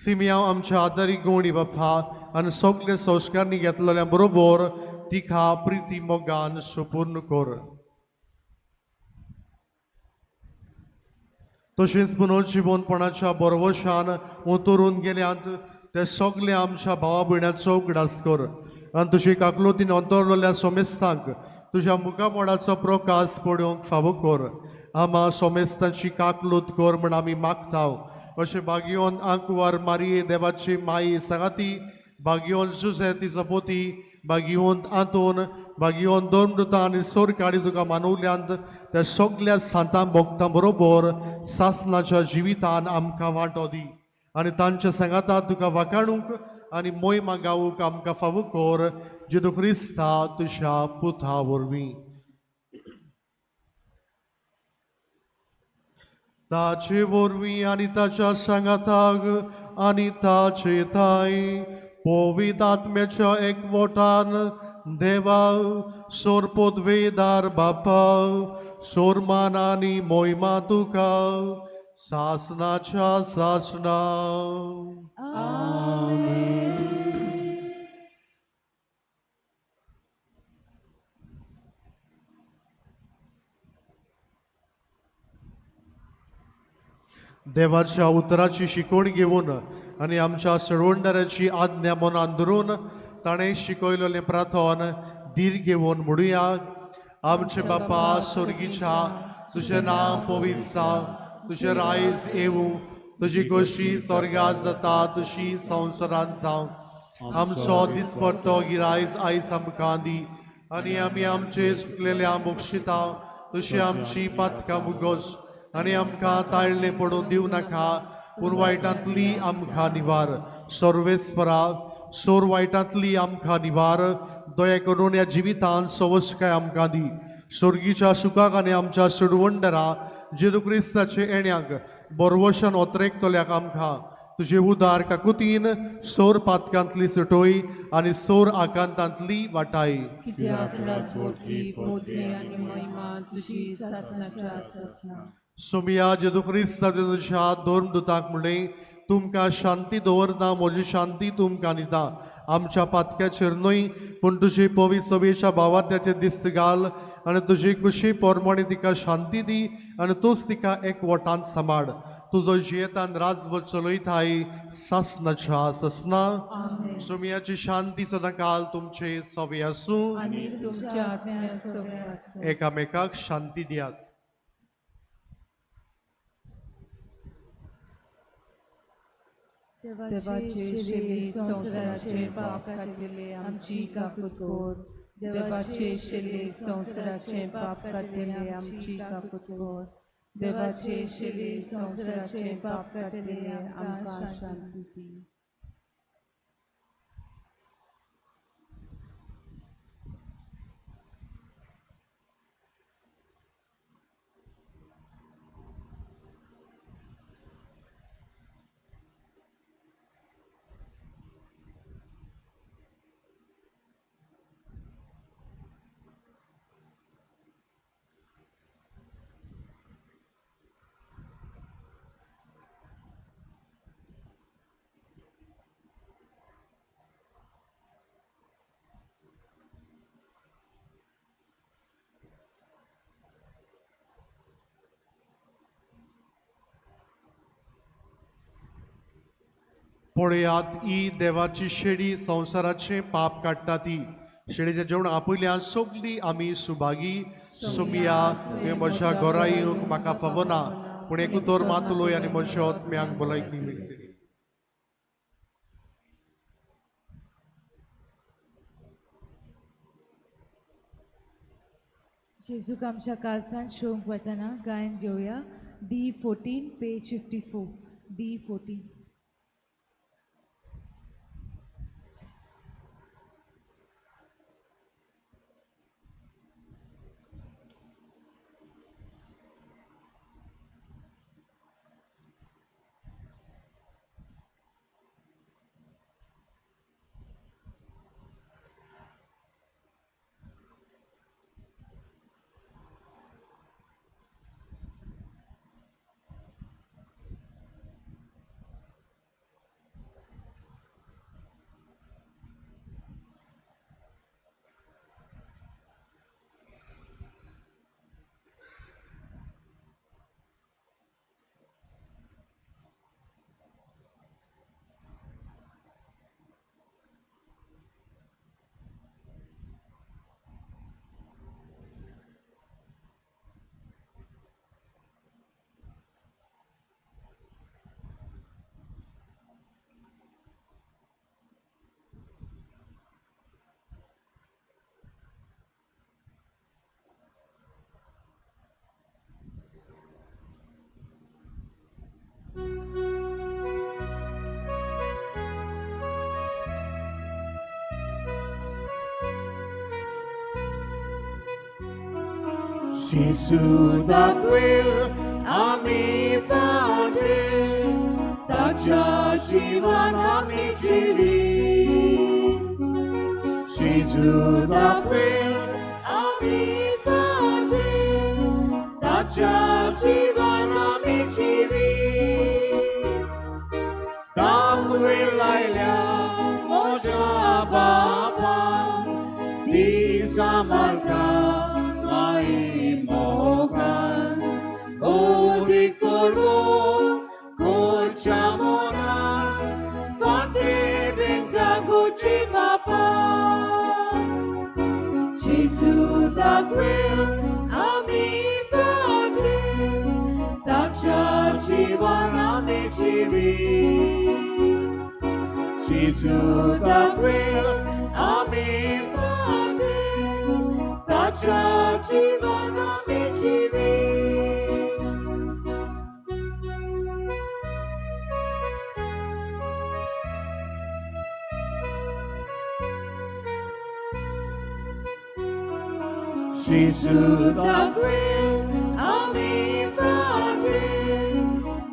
सिमियांव आमच्या आदारी गुवणी बाप्पा आनी सगळे संस्कारणी घेतलेल्या बरोबर तिका प्रिती मोगान सुपूर्ण कर. तशेंच पुनर्जिवनपणाच्या बरवशान उतरून गेल्यात ते सगळे आमच्या भावा भयणाचो उगडास कर आनी तुजे काकलुतीन अंतरलेल्या सोमेस्तांक तुज्या मुखामोडाचो प्रकाश पडोवंक फावो कर. आमा सोमेस्तांची काकलूत कर म्हण आमी मागता. अशें बागियोन आंकवार मारिये देवाची माई सांगाती, बागियोन जुजे तिचो पोती, बागियोन आंतोन, बागियोन दोन आनी सोरकाडी तुका मानवल्यांत त्या सगल्या सांतां भोगतां बरोबर सासनाच्या जिवितान आमकां वांटो दी आनी तांच्या सांगाता तुका वाकाणूंक आनी मोहिमा गावूंक आमकां फावो कर, जेजू क्रिस्ता तुज्या पुता वरवीं. ताचे वरवीं आनी ताच्या सांगाताक आनी ताचे थांय पवित्र आत्म्याच्या एकवटान देवा सोरपोदवेदार बापा, सोरमान आनी मोहिमा तुका सासनाच्या सासना. देवाच्या उतराची शिकवण घेवन आनी आमच्या सरवंडाराची आज्ञा मनान धरून ताणें शिकयलेलें प्रार्थन धीर घेवन म्हणुया. आमचे बापा स्वर्गीच्या, तुजें नांव पवित्र जावं, तुजें रायज येवूं, तुजी खोशी स्वर्गात जाता तशी संवसारांत जावं. आमचो दिसपट्टो गिरायज आयज आमकां दी आनी आमी आमचे चुकलेल्या बक्षिता तशी आमची पातकां मुगोस आनी आमकां ताळणे पडून दिवं नाका, पूण वायटांतली आमकां निवार. सर्वेस्परा सोर वायटांतली आमकां निवार. दया करून ह्या जिवितांत सवसकाय आमकां दी. स्वर्गीच्या सुखाक आनी आमच्या सुडवंडरा जेजू क्रिस्ताचे येण्याक बरवशान ओतरेकतल्याक आमकां तुजे उदार काकुतीन सोर पातकांतली सुटोय आनी सोर आकांतांतली वाटाय. सुमिया जेजू क्रिस्ताच्या धर्मदूतांक म्हणलें, तुमकां शांती दवरता, म्हजी शांती तुमकां दिता. आमच्या पातक्याचेर न्हय पूण तुजी पवित्र सभेच्या भावार्थ्याचेर दिस्त घाल आनी तुजी कुशी प्रमाणे तिका शांती दी आनी तूंच तिका एकवटान सांबाळ. तुजो जियेतान राजवट चलयताय सासनाच्या सासना. सुमियाची शांती सदांकाल तुमचे सवे आसूं. एकामेकाक शांती दियात. देवाचे शेले संवसाराचे पाप काडटले आमची काकूत कर. देवाचे शेले संवसाराचे पाप काडटले आमची काकूत कर. देवाचे शेले संवसाराचे पाप काडटले आमकां शांती दी. पळयात ही देवाची शेडी संवसाराचे पाप काडटा ती शेडीच्या जेवण आपयल्या सगळी आमी सुभागी. सुमिया तुवें म्हज्या घरा येवंक म्हाका फावना, पूण एक उतर मात उलय आनी म्हज्या आत्म्यांक भलायकी मेळटली. जेजूक आमच्या काळजान शोंक वतना गायन घेवया D 14 page 54 D 14. Jésus दाखवेल आमी फाटे ताच्या जिवान आमी जिवी. जेजू दाखवेल आमी फाटे ताच्या जिवान आमी जिवी. दाखवेल आयल्या म्हज्या बापान ती सांबाळटा मोगान ओदीक फोडून कोच्या मोनान फाटे बेंटा गोची मापान. जेजू दाखवेल आमी फाटे ताच्या जिवान आमी जिवी. जेजू दाखवेल आमी फाटे ताच्या जिवान आमी जिवी. जेजू दाखवेल आमी फाटे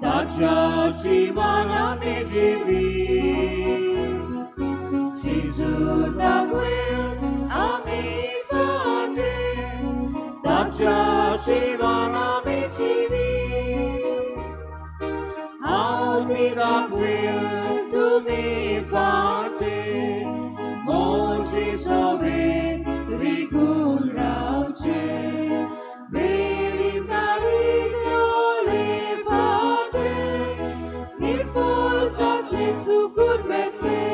ताच्या जिवान आमी जिवी. जेजू दाखवेल आमी फाटे ताच्या जिवान आमी जिवी. हांव ती दाखवेल तुमी फाटे म्हजे सोबे रिगून रावचे. बेली नारिगले फाटे निर्फळ जातले सुकून वेतले.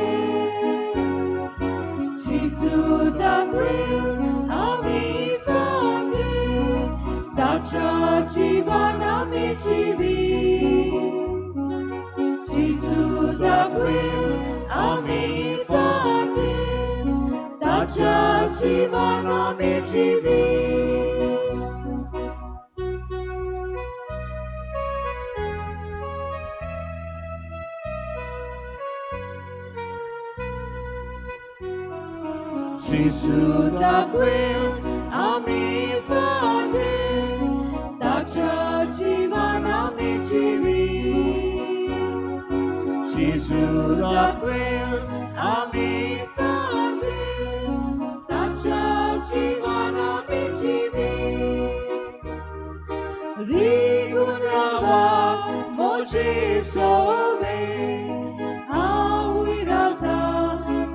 जेजू दाखवेल आमी फाटे ताच्या जिवान आमी जिवी. जेजू दाखवेल आमी फाटे ताच्या जिवान आमी जिवी. जेजू दाखवेल आमी फाटे ताच्या जिवान आमी जिवी. जेजू दाखवेल आमी फाटे ताच्या जिवान आमी जिवी. रिगून रावा म्हजे सोबे हांवूय रावता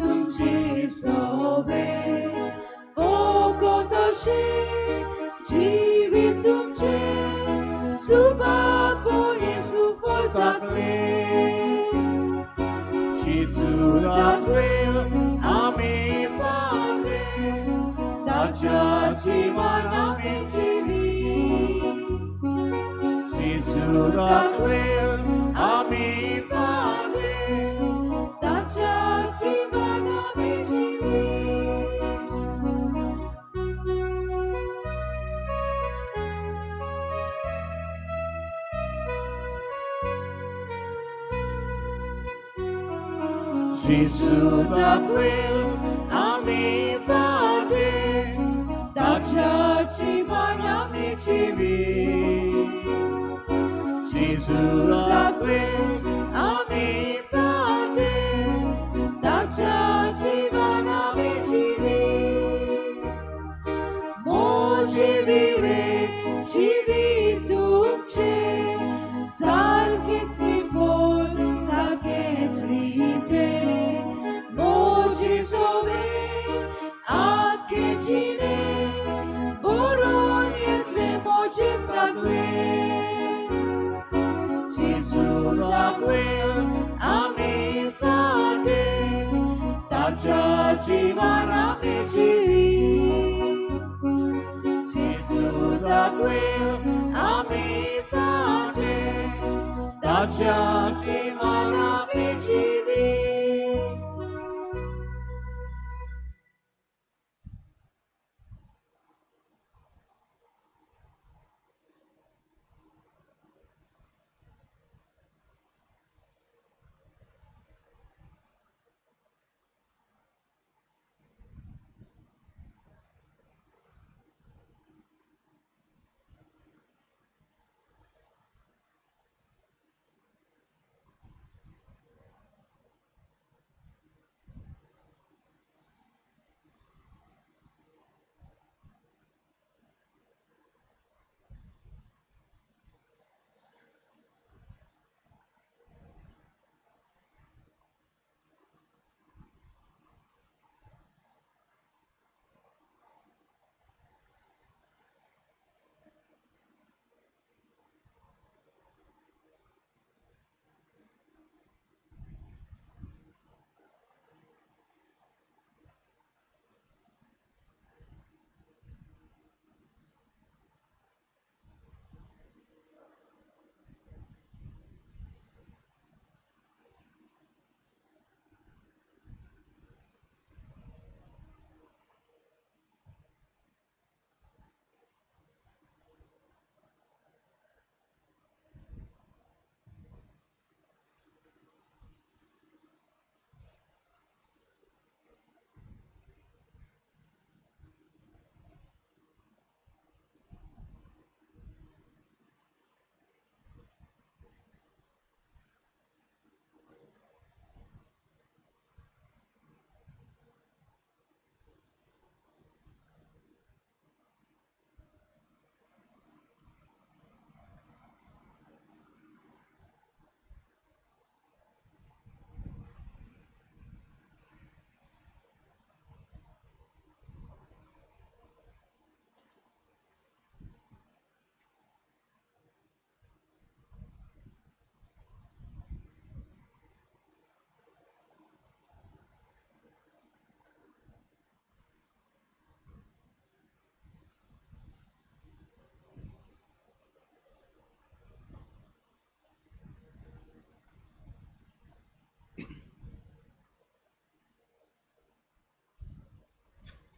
तुमचे सोबे. फकत अशें जिवीत तुमचें सुबापणी सुफळ जातलें. जेजू दाखवेल आमी फाटे ताच्या जिवान आमी जिवी. जेजू दाखवेल आमी फाटे ताच्या जिवान आमी जिवी. जेजू दाखयल आमी फाटीं, ताच्या जिवान आमी जिवी. जेजू दाखयल आमी फाटीं, ताच्या जिवान आमी जिवी. मोजिवी रे जिवी तुमचे, सारकेच निफोल सारकेच रिते. मोजी सोवे आखे जिणे, बरोवन येतले मोजे सगळे. जेजू दाखयल आमी फाटीं, ताच्या जिवान आमी जिवी. जेजू दाखयल आमी फाटीं, ताच्या जिवान आमी जिवी.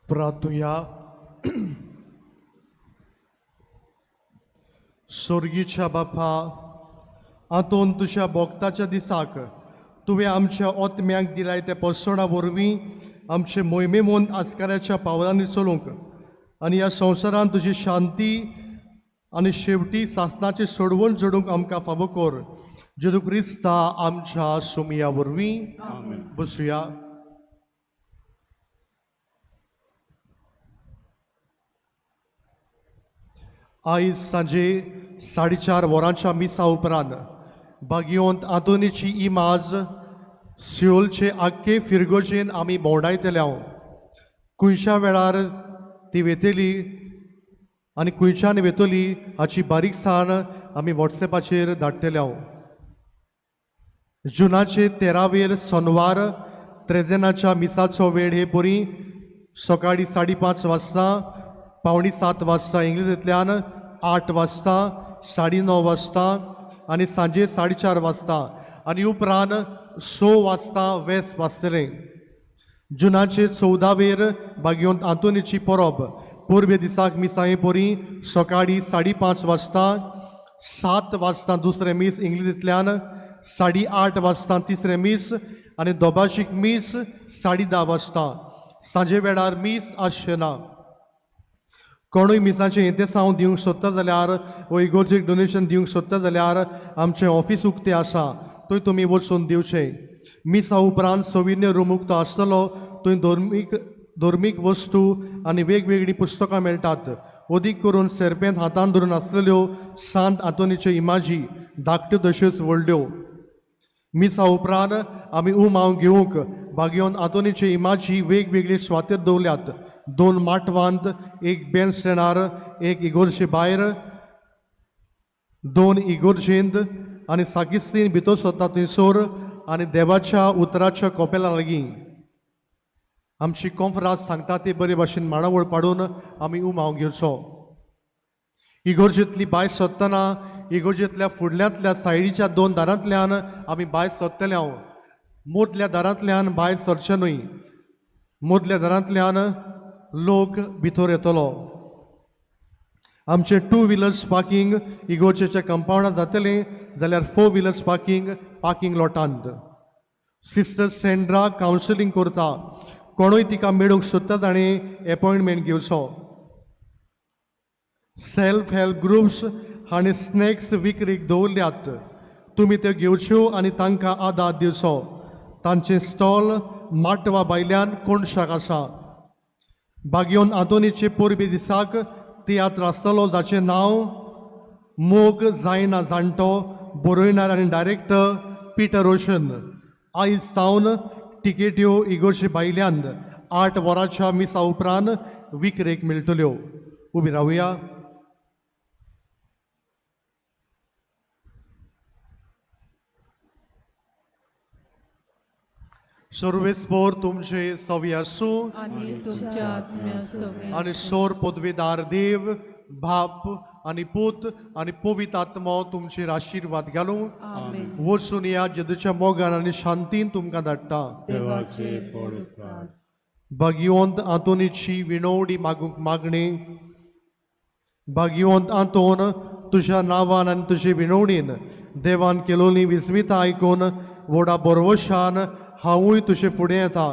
प्रार्थुया. स्वर्गीच्या बापा, आंतोन तुज्या भोगताच्या दिसाक तुवें आमच्या ओतम्यांक दिलाय त्या पोसवणा वरवीं आमचे मोहिमेमोन आस्काराच्या पावलांनी चलूंक आनी ह्या संवसारांत तुजी शांती आनी शेवटी सासणाची सोडवण जोडूंक आमकां फावो कर. जेजू क्रिस्ता आमच्या सोमया वरवीं. बसुया. आयज सांजे 4:30 वरांच्या मिसा उपरांत बागियोंत आंतोनीची इमाज सियोलचे आख्खे फिरगोजेन आमी भोंवडायतले. खुंयच्या वेळार ती वेतली आनी खुंयच्यान वेतली हाची बारीकसाण आमी वॉट्सॅपाचेर धाडटले. जुनाचे 13वेर सोनवार त्रेजेनाच्या मिसाचो वेळ हे परी सकाळी 5:30 वाजता, 6:45 वाजता इंग्लिशींतल्यान, 8 वाजता, 9:30 वाजता आनी सांजे 4:30 वाजता आनी उपरांत 6 वाजता वेस वाजतलें. जुनाचे 14वेर बागियोंत आंतोनीची परब पोरबे दिसाक मिसाये परी सकाळी 5:30 वाजता, 7 वाजता दुसरें मीस इंग्लिशींतल्यान 8:30 वाजता तिसरें मीस आनी दोबाशीक मीस 10:30 वाजता. सांजे वेळार मीस आसचें ना. कोणूय मिसाचें इंतेसांव दिवंक सोदता जाल्यार वो इगोर्जेक डोनेशन दिवंक सोदता जाल्यार आमचें ऑफीस उक्तें आसा, थंय तुमी वचून दिवचें. मिसा उपरांत सविन्य रूम उक्तो आसतलो, थंय धर्मीक वस्तू आनी वेगवेगळीं पुस्तकां मेळटात. अदीक करून सेर्पेंत हातान धरून आसलेल्यो सांत आंतोनीच्यो इमाजी धाकट्यो तश्योच व्हडल्यो. मिसा उपरांत आमी उमाव घेवंक बागयोन आंतोनीच्यो इमाजी वेगवेगळी सुवातेर दवरल्यात. 2 माटवांत, एक बेन स्टँडार, एक इगोर्जे भायर, 2 इगोर्जेंत आनी साकिस्तीन भितर सरता थंयसर आनी देवाच्या उतराच्या कोपेला लागीं. आमची कॉन्फरांस सांगता ते बरे भाशेन मांडावळ पाडून आमी उमाव घेवचो. इगोर्जेंतली भायर सरतना इगोर्जेंतल्या फुडल्यांतल्या सायडीच्या 2 दारांतल्यान आमी भायर सरतले. हांव मदल्या दारांतल्यान भायर सरचें न्हय, मदल्या दारांतल्यान लोक भितर येतलो. आमचें 2 व्हिलर्स पार्किंग इगोर्जेच्या कंपावंडांत जातलें जाल्यार 4 व्हिलर्स पार्किंग पार्किंग लॉटांत. सिस्टर सेंड्रा कावन्सिलींग करता. कोणूय तिका मेळूंक सोदता ताणें एपॉयंटमेंट घेवचो. सेल्फ हेल्प ग्रुप्स हांणी स्नॅक्स विक्रीक दवरल्यात, तुमी त्यो घेवच्यो आनी तांकां आदार दिवचो. तांचें स्टॉल माटवा भायल्यान कोणशाक आसा. बागयोन आंतोनीचे परबे दिसाक तियात्र आसतलो जाचें नांव मोग जायना जाणटो, बरोयणार आनी डायरेक्टर पिटर रोशन. आयज तावन टिकेट्यो इगोर्जे भायल्यान 8 वरांच्या मिसा उपरांत विक्रेक मेळटल्यो. उबी रावया. सर्वेस्पोर तुमचे सवी आसूं आनी तुमच्या आत्म्या सवी. आनी सोर पदवेदार देव बाप आनी पूत आनी पवित्र आत्मो तुमचेर आशिर्वाद घालूं. आमेन. वचून ह्या जेजूच्या मोगान आनी शांतीन तुमकां धाडटा. देवाचे फळ उपकार. भाग्यवंत आंतोनीची विणवणी मागूंक मागणी. भाग्यवंत आंतोन, तुज्या नांवान आनी तुजे विणवणीन देवान केलोली विस्मिता आयकून व्हडा बरवशान हांवूय तुजे फुडें येता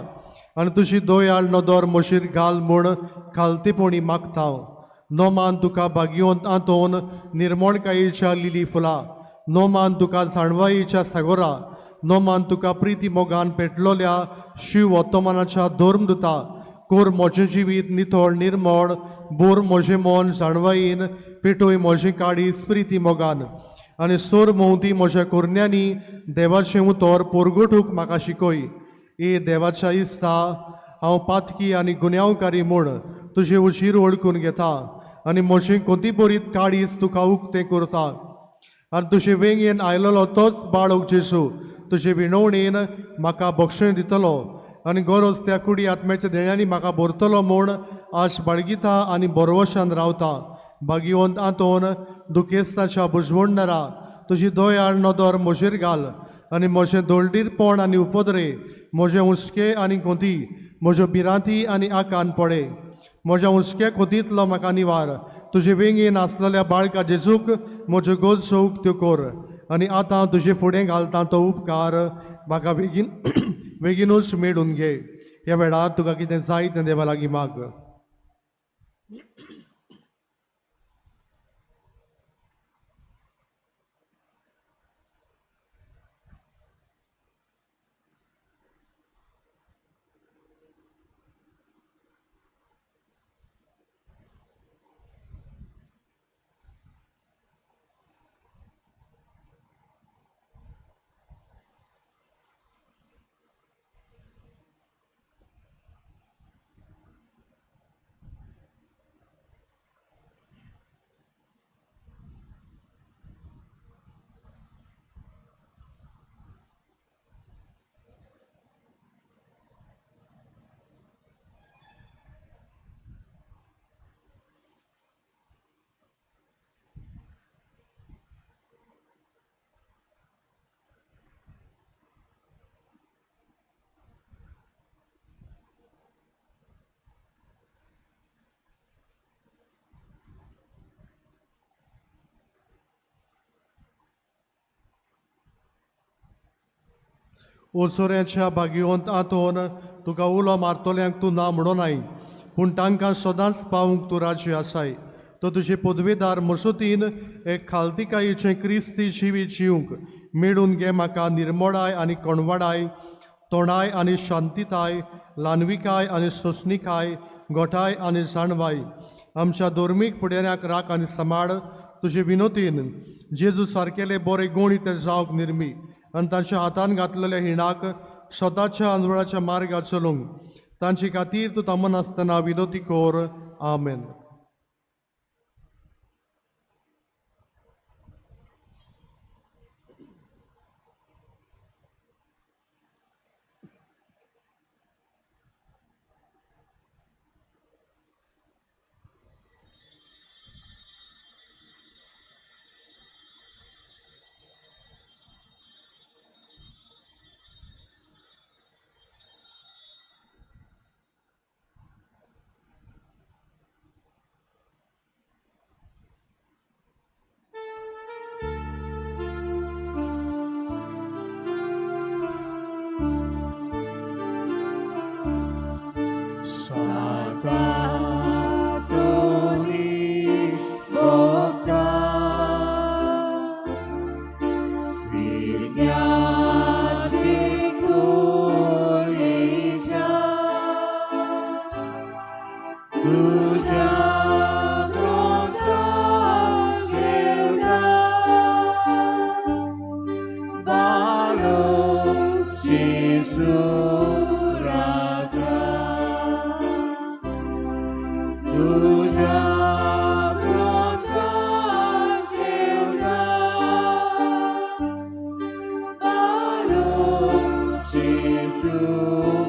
आनी तुजी दयाळ नदर म्हजेर घाल म्हूण खालतेपणी मागता. नोमान तुका भाग्यवंत आंतोन निर्मळकायेच्या लिली फुलां, नोमान तुका जाणवायेच्या सागोरा, नोमान तुका प्रिती मोगान पेटलोल्या शिव ओतोमानाच्या धर्मदुता. कोर म्हजें जिवीत नितळ निर्मळ, बोर म्हजें मन जाणवायेन, पेटोय म्हजें काळीज प्रिती मोगान आनी सोर मोवती म्हज्या कोरण्यांनी देवाचें उतर पोरगोटूक म्हाका शिकय. ए देवाच्या इस्ता, हांव पातकी आनी गुन्यांवकारी म्हूण तुजें उशीर वळखून घेता आनी म्हजें कोतीबरीत काळीज तुका उक्तें करता. आनी तुजे वेंगेन आयलेलो तोच बाळक जेजू तुजे विणवणेन म्हाका बक्षण दितलो आनी गरज त्या कुडी आत्म्याच्या देण्यांनी म्हाका भरतलो म्हूण आश बाळगिता आनी बरवशान रावता. भाग्यवंत आंतोन, दुखेस्ताच्या बुजवणणारा, तुजी दयाळ नदर म्हजेर घाल आनी म्हजें दोळडीरपण आनी उपद्रे, म्हजें हुस्के आनी कोंती, म्हज्यो भिरांती आनी आकांत पडे. म्हज्या हुस्क्या कोतींतलो म्हाका निवार. तुजे वेंगेन आसलेल्या बाळका जेजूक म्हज्यो गरजो उक्त्यो कर आनी आतां तुजे फुडें घालता तो उपकार म्हाका बेगीन बेगीनूच मेळून घे. ह्या वेळार तुका कितें जाय तें देवा लागीं माग. ओसोऱ्याच्या भाग्यवंत आंतोन तुका उलो मारतल्यांक तूं ना म्हणोनाय पूण तांकां सदांच पावूंक तूं राजी आसाय. तो तुजे पदवेदार मसुतीन एक खालतिकायेचें क्रिस्ती जिवीत जिवंक मेळून घे म्हाका निर्मोडाय आनी कोणवाडाय, तोंडाय आनी शांतिताय, ल्हानविकाय आनी सोंसणिकाय, गोठाय आनी जाणवाय. आमच्या धर्मीक फुडाऱ्यांक राख आनी सांबाळ तुजे विनोतीन जेजू सारकेले बरे गुणी ते जावंक निर्मी आनी तांच्या हातान घातलेल्या हिणाक स्वताच्या आंदोळाच्या मार्गार चलूंक तांचे खातीर तूं थांबनासतना विनोती कर. आमेन. Jesus.